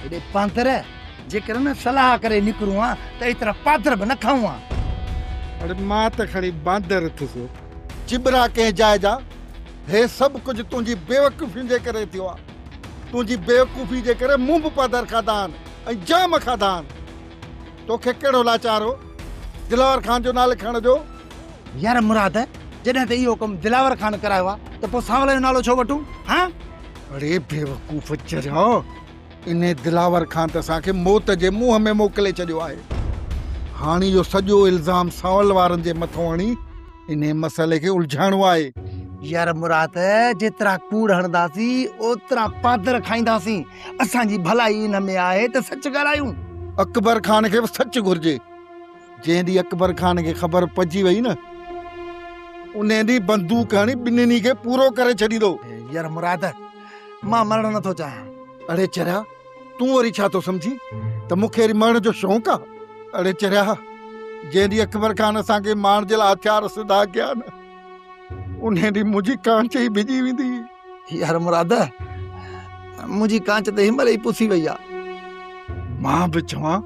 هيڏي پاندر، جيڪر نه صلاح ڪري نڪرون ها ته ايترا پادر به نه کائون ها. اڙي مان ته کڻي باندر اٿس. چٻرا ڪنهن جاء جا، هي سڀ ڪجهه تنهنجي بيوقوفين جي ڪري ٿيو آ. تنهنجي بيوقوفي جي ڪري مون به پادر کاڌا آهن ۽ جام کاڌا آهن. توکي ڪهڙو لاچار هو دلاور خان جو نالي کڻڻ جو؟ يار مراد، جڏهن ته اهو ڪم دلاور خان ڪرايو آ ته پوء سانول جو نالو ڇو وٺون؟ هان؟ اڙي بيوقوف چريا، انهي دلاور خان ته اسان کي موت جي منهن ۾ موڪلي ڇڏيو آهي. هاڻ اهو سڄو الزام سانول وارن جي مٿو هڻي انهي مسئلي کي الجهائڻو آهي. يار مراد، جيترا ڪوڙ هڻنداسين اوترا پادر کائينداسين. اسان جي ڀلائي ان ۾ آهي ته سچ ڳالهايون. اڪبر خان کي به سچ گهرجي. جنهن ڏينهن اڪبر خان کي خبر پئجي وئي نه، انهي ڏينهن بندوق هڻي ٻنهي کي پورو ڪري ڇڏيندو. يار مراد، مان مرڻ نٿو چاهيان. اڙي چريا، تون وري ڇا ٿو سمجهين ته مون کي وري مرڻ جو شوق آ؟ اڙي چريا، جنهن ڏينهن اڪبر خان اسان کي مارڻ جي لاء هٿيار سڌا ڪيا نه، انهي ڏينهن منهنجي ڪانچ ئي ڀڄي ويندي. يار مراد، منهنجي ڪانچ ته هن مهل ئي پسي وئي آ. مان به چوان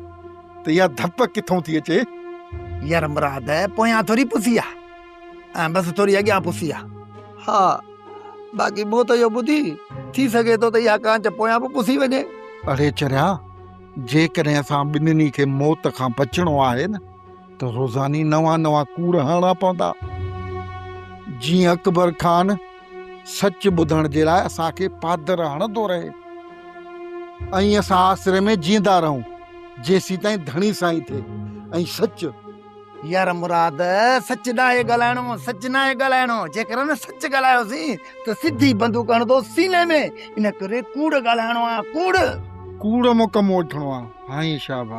ته اها ڌپ ڪٿئون ٿي اچي؟ يار مراد، پويان ٿوري پسي آ، ۽ بس ٿوري اڳيان پسي آ. ها، باقي موت جو ٻڌي، ٿي سگهي ٿو ته اها ڪانچ پويان به پسي وڃي. اڙي چريا، جيڪڏهن اسان ٻنهي کي موت کان بچڻو آهي نه ته روزاني نوان نوان ڪوڙ هڻڻا پوندا، جيئن اڪبر خان سچ ٻڌڻ جي لاء اسان کي پادر هڻندو رهي ۽ اسان آسري ۾ جيئندا رهون جيسيتائين ڌڻي سائين ٿئي ۽ سچ. يار مراد سچ ناهي ڳالهائڻو، سچ ناهي ڳالهائڻو، جيڪر نه سچ ڳالهايوسين ته سڌي بندوق هڻندو سيني ۾، ان ڪري ڪوڙ ڳالهائڻو آ، ڪوڙ. ڪوڙ مان ڪم وٺڻو آ، هائين شاباس.